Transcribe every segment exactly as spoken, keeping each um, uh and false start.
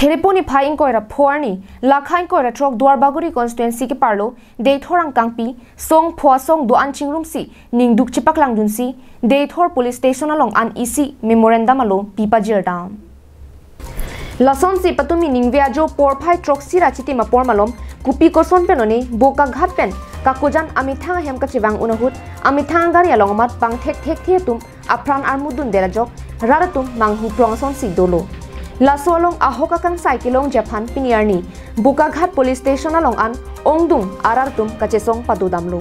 Hereponi phai ingkoi ra pho arni, lakha ingkoi ra throk Duarbagori constituency keparlo, Deithor angkangpi, song pho asong do-an chingrumsi, ningduk chepaklangdunsi, Deithor police station along an isi memorandum alo pipajirdam. Lasonsi patumi ningve ajo porphai throksi ra chitim apor malom, kopi koson pen one, Bokaghat pen, kakojan amethang ahem kachevang un ahut, amethang gari along amat bang thekthekthe atum, apran armudundet ajok, rat atum manghu prong asonsi dolo. Laso along ahok akangsai kelongji aphan pini arni, Bokaghat police station along an, ongdung arat atum kachesong padodamlo.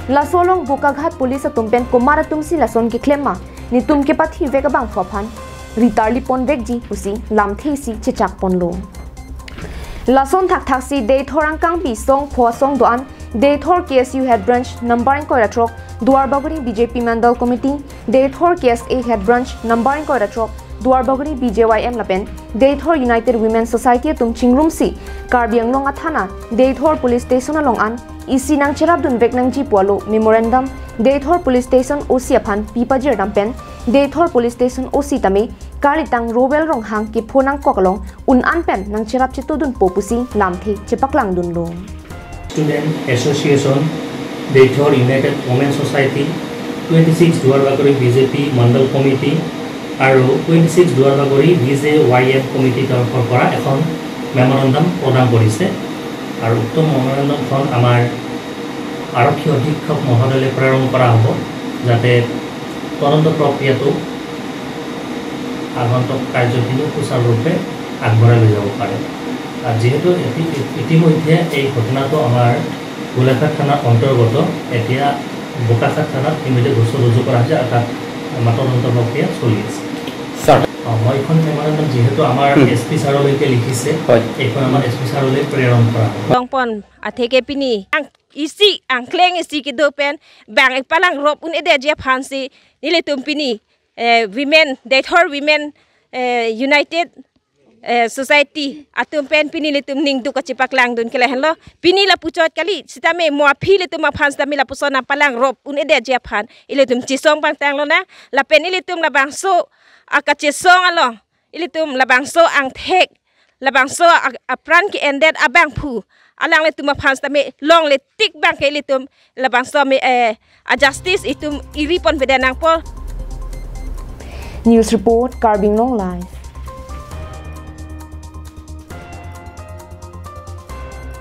Laso along Bokaghat police atum pen komat atumsi lason keklem ma, netum kepathivek abangphu aphan, ritarli ponvekji pusi lamthe isi chechakponlo. Lason thakthaksi Deithor angkangpi song pho asong do-an, Deithor K S U Head Branch number ingkoi ra throk, Duarbagori B J P Mandal Committee, Deithor K S A Head Branch number ingkoi ra throk, Duarbagori B J Y M lapen, Deithor United Women Society atum chingrumsi, Karbi Anglong athana, Deithor police station along an, isi nangcherapdunvek nangji pu alo memorandum, Deithor police station O C aphan pipajirdam pen, Deithor police station O C tame, Karlitang Rowel Ronghang kepho nangkok along, un an pen nangcherap chetodunpo pusi lamthe chepaklangdunlo. Student Association, Deithor United Women Society, twenty six Duarbagori B J P Mandal Committee আৰু twenty six Duarbagori B J Y M Committee তৰফৰ পৰা এখন মেমৰেণ্ডাম প্ৰদান কৰিছে। আৰু উক্ত মেমৰেণ্ডামখন আমাৰ আৰক্ষী অধীক্ষক মহোদয়লৈ প্ৰেৰণ কৰা হ'ব, যাতে তদন্ত প্ৰক্ৰিয়াটো আগন্তুক কাৰ্যখিনি সুচাৰুৰূপে আগবঢ়াই লৈ যাব পাৰে। আৰু যিহেতু এতি-, ইতিমধ্যে এই ঘটনাটো আমাৰ গোলাঘাট থানাৰ অন্তৰ্গত, এতিয়া বোকাখাট থানাত ইতিমধ্যে গোচৰ ৰুজু কৰা হৈছে আৰু তাত আমাৰ তদন্ত প্ৰক্ৰিয়া চলি আছে। ছাৰ। অ, মই এইখন মেমৰেণ্ডাম যিহেতু আমাৰ হুম। এছ পি ছাৰলৈকে লিখিছে, হয়। এইখন আমাৰ এছ পি ছাৰলৈ প্ৰেৰণ কৰা হ'ব। Longpon atheke pini ang isi angkleng isi kedo pen bang palangrop un-edetji aphansi nelitum pini, eh, women, Deithor Women, eh, United, eh, Society atum pen pini nelitum ningduk kachepaklangdun ke lahenlo. Pini lapuchot kali, sitame mo aphi ilitum aphan sitame lapuson palangrop un-edetji aphan ilitum chesong pangtanglo na. Lapen ilitum labangso akachesong along, ilitum labangso angthek, labangso a-, apran ke-endet abangphu, alanglitum aphan sitame longle tik bang ke ilitum labangso me, eh, a-justice itum iri ponvedet nangpo. News report, Karbi Anglong Live.